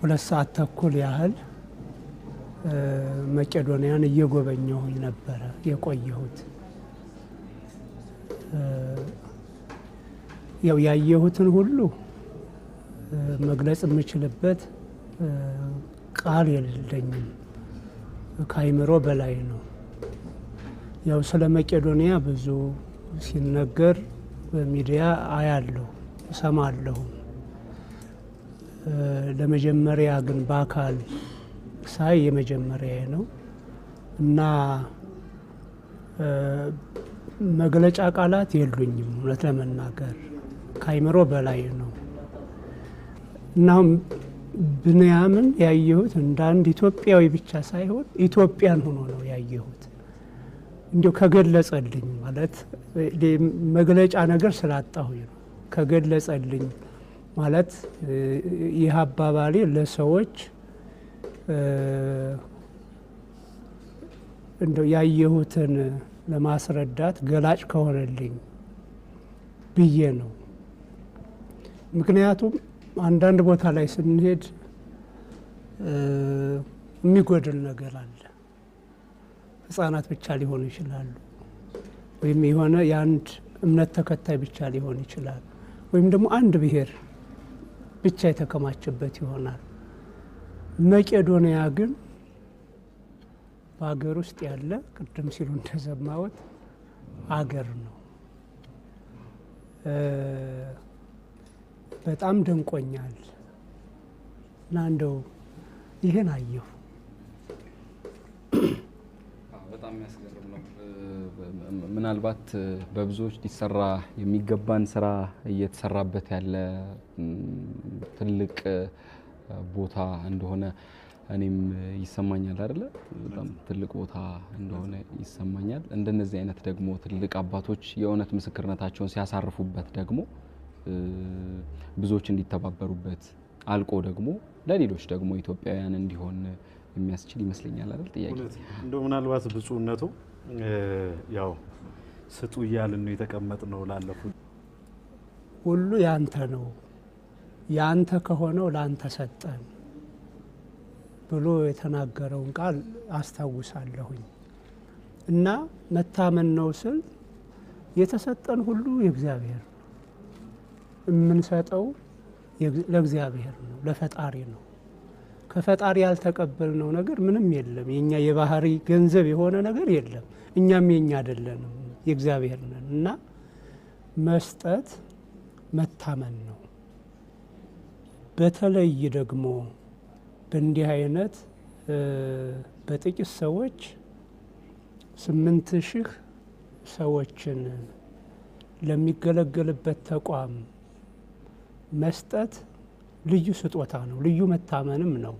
2 ሰዓት ተኩል ያህል መቄዶንያን እየጎበኘሁኝ ነበረ የቆየሁት። ያው ያየሁትን ሁሉ መግለጽ የምችልበት ቃል የለኝም። ከአይምሮ በላይ ነው። ያው ስለ መቄዶንያ ብዙ ሲነገር በሚዲያ አያለሁ፣ እሰማለሁ። ለመጀመሪያ ግን በአካል ሳይ የመጀመሪያ ነው እና መግለጫ ቃላት የሉኝም። እውነት ለመናገር ከአይምሮ በላይ ነው እና አሁን ብንያምን ያየሁት እንደ አንድ ኢትዮጵያዊ ብቻ ሳይሆን ኢትዮጵያን ሆኖ ነው ያየሁት። እንዲሁ ከገለጸልኝ ማለት መግለጫ ነገር ስላጣሁኝ ነው። ከገለጸልኝ ማለት ይህ አባባሌ ለሰዎች እንደው ያየሁትን ለማስረዳት ገላጭ ከሆነልኝ ብዬ ነው። ምክንያቱም አንዳንድ ቦታ ላይ ስንሄድ የሚጎድል ነገር አለ። ሕፃናት ብቻ ሊሆኑ ይችላሉ፣ ወይም የሆነ የአንድ እምነት ተከታይ ብቻ ሊሆን ይችላል፣ ወይም ደግሞ አንድ ብሔር ብቻ የተከማቸበት ይሆናል። መቄዶንያ ግን በሀገር ውስጥ ያለ ቅድም ሲሉ እንደሰማሁት አገር ነው። በጣም ደንቆኛል እና እንደው ይህን አየሁ። በጣም የሚያስገርም ነው። ምናልባት በብዙዎች ሊሰራ የሚገባን ስራ እየተሰራበት ያለ ትልቅ ቦታ እንደሆነ እኔም ይሰማኛል አይደለ? በጣም ትልቅ ቦታ እንደሆነ ይሰማኛል። እንደነዚህ አይነት ደግሞ ትልቅ አባቶች የእውነት ምስክርነታቸውን ሲያሳርፉበት ደግሞ ብዙዎች እንዲተባበሩበት አልቆ ደግሞ ለሌሎች ደግሞ ኢትዮጵያውያን እንዲሆን የሚያስችል ይመስለኛል አይደል? ጥያቄ እንደው ምናልባት ብፁዕነቱ ያው ስጡ እያልን ነው የተቀመጥነው ላለፉት ሁሉ ያንተ ነው፣ ያንተ ከሆነው ለአንተ ሰጠን ብሎ የተናገረውን ቃል አስታውሳለሁኝ። እና መታመን ነው ስል የተሰጠን ሁሉ የእግዚአብሔር ነው። የምንሰጠው ለእግዚአብሔር ነው፣ ለፈጣሪ ነው። ከፈጣሪ ያልተቀበልነው ነገር ምንም የለም። የኛ የባህሪ ገንዘብ የሆነ ነገር የለም። እኛም የኛ አይደለንም፣ የእግዚአብሔር ነን። እና መስጠት መታመን ነው። በተለይ ደግሞ በእንዲህ አይነት በጥቂት ሰዎች 8000 ሰዎችን ለሚገለገልበት ተቋም መስጠት ልዩ ስጦታ ነው፣ ልዩ መታመንም ነው።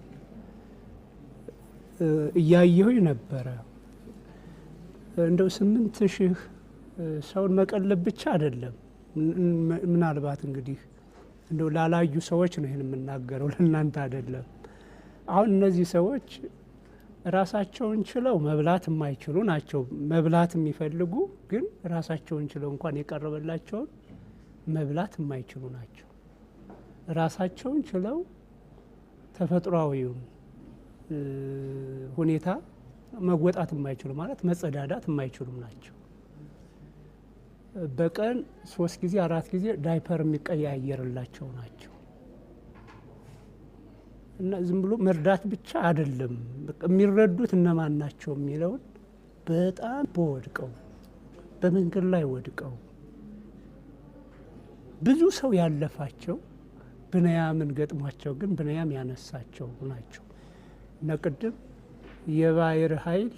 እያየሁኝ ነበረ። እንደው 8000 ሰውን መቀለብ ብቻ አይደለም። ምናልባት እንግዲህ እንደው ላላዩ ሰዎች ነው ይሄን የምናገረው፣ ለእናንተ አይደለም። አሁን እነዚህ ሰዎች ራሳቸውን ችለው መብላት የማይችሉ ናቸው። መብላት የሚፈልጉ ግን ራሳቸውን ችለው እንኳን የቀረበላቸውን መብላት የማይችሉ ናቸው። ራሳቸውን ችለው ተፈጥሯዊውን ሁኔታ መወጣት የማይችሉ ማለት መጸዳዳት የማይችሉም ናቸው። በቀን 3 ጊዜ 4 ጊዜ ዳይፐር የሚቀያየርላቸው ናቸው። እና ዝም ብሎ መርዳት ብቻ አይደለም፣ የሚረዱት እነማን ናቸው የሚለውን በጣም ወድቀው በመንገድ ላይ ወድቀው ብዙ ሰው ያለፋቸው ብንያምን ገጥሟቸው ግን ብንያም ያነሳቸው ናቸው። እና ቅድም የባህር ኃይል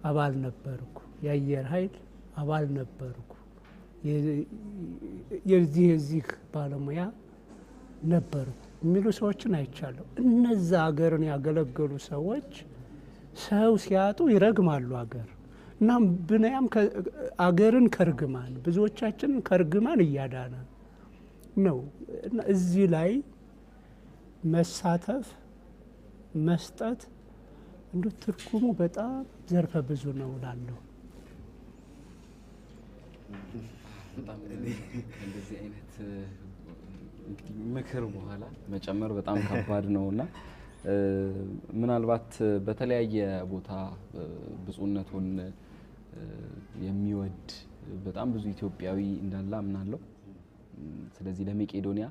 አባል ነበርኩ፣ የአየር ኃይል አባል ነበርኩ፣ የዚህ ባለሙያ ነበርኩ የሚሉ ሰዎችን አይቻለሁ። እነዛ ሀገርን ያገለገሉ ሰዎች ሰው ሲያጡ ይረግማሉ ሀገር። እና ብንያም አገርን ከርግማን ብዙዎቻችንን ከርግማን እያዳነ ነው። እና እዚህ ላይ መሳተፍ መስጠት እንደው ትርጉሙ በጣም ዘርፈ ብዙ ነው እላለሁ። በጣም እንደዚህ አይነት እንግዲህ ምክር በኋላ መጨመር በጣም ከባድ ነውና ምናልባት በተለያየ ቦታ ብፁዕነቱን የሚወድ በጣም ብዙ ኢትዮጵያዊ እንዳለ አምናለሁ። ስለዚህ ለመቄዶንያ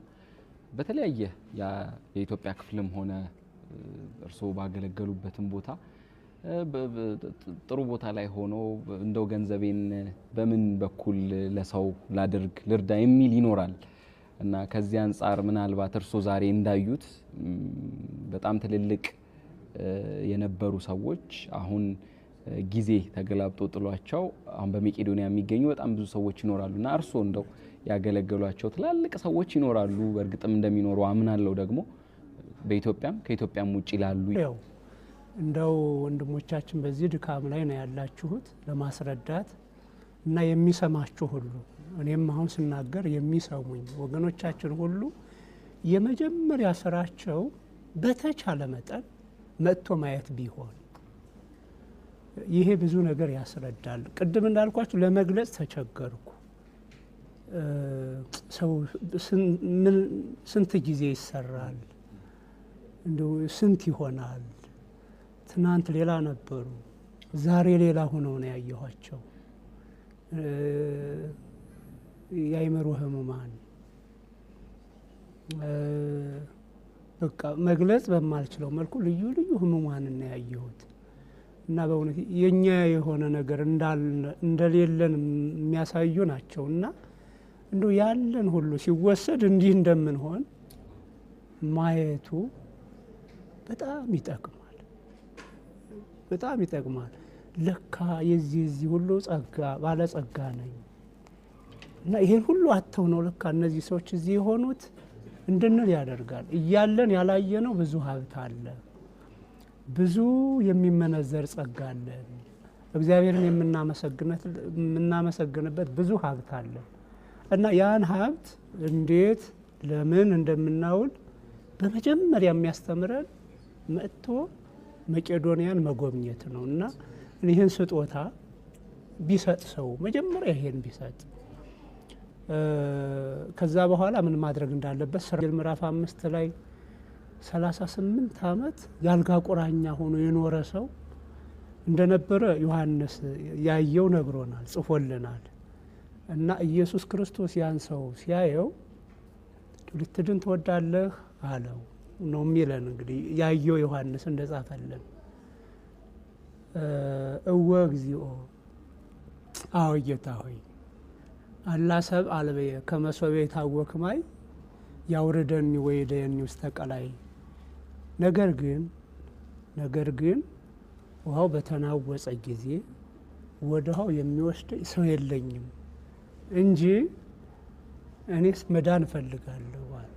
በተለያየ የኢትዮጵያ ክፍልም ሆነ እርስዎ ባገለገሉበትም ቦታ ጥሩ ቦታ ላይ ሆኖ እንደው ገንዘቤን በምን በኩል ለሰው ላድርግ ልርዳ የሚል ይኖራል እና ከዚህ አንጻር ምናልባት እርስዎ ዛሬ እንዳዩት በጣም ትልልቅ የነበሩ ሰዎች አሁን ጊዜ ተገላብጦ ጥሏቸው አሁን በመቄዶንያ የሚገኙ በጣም ብዙ ሰዎች ይኖራሉ እና እርስዎ እንደው ያገለገሏቸው ትላልቅ ሰዎች ይኖራሉ። በእርግጥም እንደሚኖሩ አምናለሁ። ደግሞ በኢትዮጵያም ከኢትዮጵያም ውጭ ላሉ ያው እንደው ወንድሞቻችን በዚህ ድካም ላይ ነው ያላችሁት ለማስረዳት እና የሚሰማችሁ ሁሉ፣ እኔም አሁን ስናገር የሚሰሙኝ ወገኖቻችን ሁሉ የመጀመሪያ ስራቸው በተቻለ መጠን መጥቶ ማየት ቢሆን ይሄ ብዙ ነገር ያስረዳል። ቅድም እንዳልኳችሁ ለመግለጽ ተቸገርኩ። ሰው ስንት ጊዜ ይሰራል? እንደው ስንት ይሆናል? ትናንት ሌላ ነበሩ፣ ዛሬ ሌላ ሆነው ነው ያየኋቸው። የአእምሮ ህሙማን፣ በቃ መግለጽ በማልችለው መልኩ ልዩ ልዩ ህሙማንን ነው ያየሁት እና በእውነት የኛ የሆነ ነገር እንደሌለን የሚያሳዩ ናቸው እና እንደው ያለን ሁሉ ሲወሰድ እንዲህ እንደምንሆን ማየቱ በጣም ይጠቅማል። በጣም ይጠቅማል። ለካ የዚህ ሁሉ ጸጋ ባለጸጋ ነኝ እና ይሄን ሁሉ አጥተው ነው ለካ እነዚህ ሰዎች እዚህ የሆኑት እንድንል ያደርጋል። እያለን ያላየነው ብዙ ሀብት አለ። ብዙ የሚመነዘር ጸጋ አለን። እግዚአብሔርን የምናመሰግንበት ብዙ ሀብት አለ እና ያን ሀብት እንዴት ለምን እንደምናውል በመጀመሪያ የሚያስተምረን መጥቶ መቄዶንያን መጎብኘት ነው እና ይህን ስጦታ ቢሰጥ ሰው መጀመሪያ ይሄን ቢሰጥ ከዛ በኋላ ምን ማድረግ እንዳለበት ስራ ምዕራፍ 5 ላይ 38 ዓመት ያልጋ ቁራኛ ሆኖ የኖረ ሰው እንደነበረ ዮሐንስ ያየው ነግሮናል፣ ጽፎልናል። እና ኢየሱስ ክርስቶስ ያን ሰው ሲያየው ልትድን ትወዳለህ አለው ነው የሚለን። እንግዲህ ያየው ዮሐንስ እንደጻፈልን እወ እግዚኦ፣ አዎ ጌታ ሆይ፣ አላ ሰብ አልበየ ከመሶቤ የታወክ ማይ ያውርደኒ ወይደየኒ ውስተ ቀላይ፣ ነገር ግን ውሃው በተናወጸ ጊዜ ወደ ውሃው የሚወስደኝ ሰው የለኝም እንጂ እኔስ መዳን እፈልጋለሁ አለ።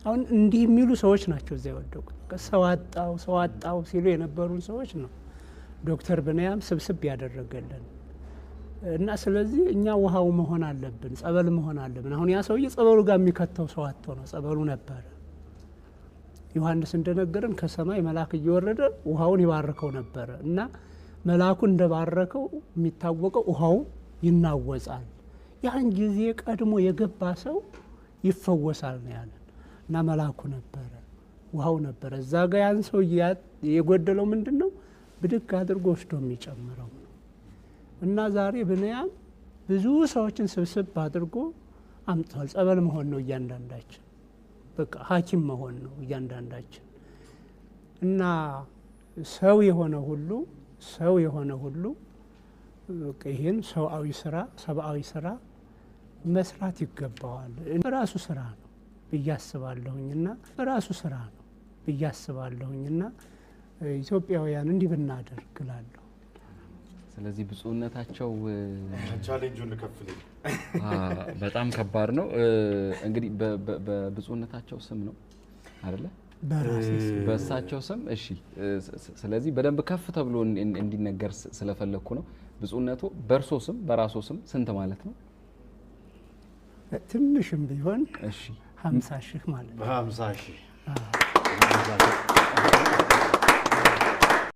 አሁን እንዲህ የሚሉ ሰዎች ናቸው እዚያ የወደቁት። ሰው አጣው ሰው አጣው ሲሉ የነበሩን ሰዎች ነው ዶክተር ብንያም ስብስብ ያደረገልን። እና ስለዚህ እኛ ውሃው መሆን አለብን፣ ጸበል መሆን አለብን። አሁን ያ ሰውዬ ጸበሉ ጋር የሚከተው ሰው አጥቶ ነው፣ ጸበሉ ነበረ። ዮሐንስ እንደነገረን ከሰማይ መልአክ እየወረደ ውሃውን ይባርከው ነበረ እና መልአኩ እንደባረከው የሚታወቀው ውሃው ይናወጻል። ያን ጊዜ ቀድሞ የገባ ሰው ይፈወሳል ነው ያለን። እና መልአኩ ነበረ፣ ውሃው ነበረ። እዛ ጋ ያን ሰው የጎደለው ምንድን ነው? ብድግ አድርጎ ወስዶ የሚጨምረው ነው። እና ዛሬ ብንያም ብዙ ሰዎችን ስብስብ አድርጎ አምጥቷል። ጸበል መሆን ነው እያንዳንዳችን፣ በቃ ሐኪም መሆን ነው እያንዳንዳችን። እና ሰው የሆነ ሁሉ ሰው የሆነ ሁሉ ይህን ሰብአዊ ስራ ሰብአዊ ስራ መስራት ይገባዋል። ራሱ ስራ ነው ብዬ አስባለሁኝና ራሱ ስራ ነው ብዬ አስባለሁኝና ኢትዮጵያውያን እንዲህ ብናደርግ እላለሁ። ስለዚህ ብፁዕነታቸው ቻሌንጁን ልከፍል በጣም ከባድ ነው። እንግዲህ በብፁዕነታቸው ስም ነው አይደለ? በራሴ ስም። በእሳቸው ስም። እሺ። ስለዚህ በደንብ ከፍ ተብሎ እንዲነገር ስለፈለግኩ ነው። ብፁዕነቱ በእርሶ ስም በራሶ ስም ስንት ማለት ነው? ትንሽም ቢሆን 50 ሺህ ማለት ነው። በ50 ሺህ።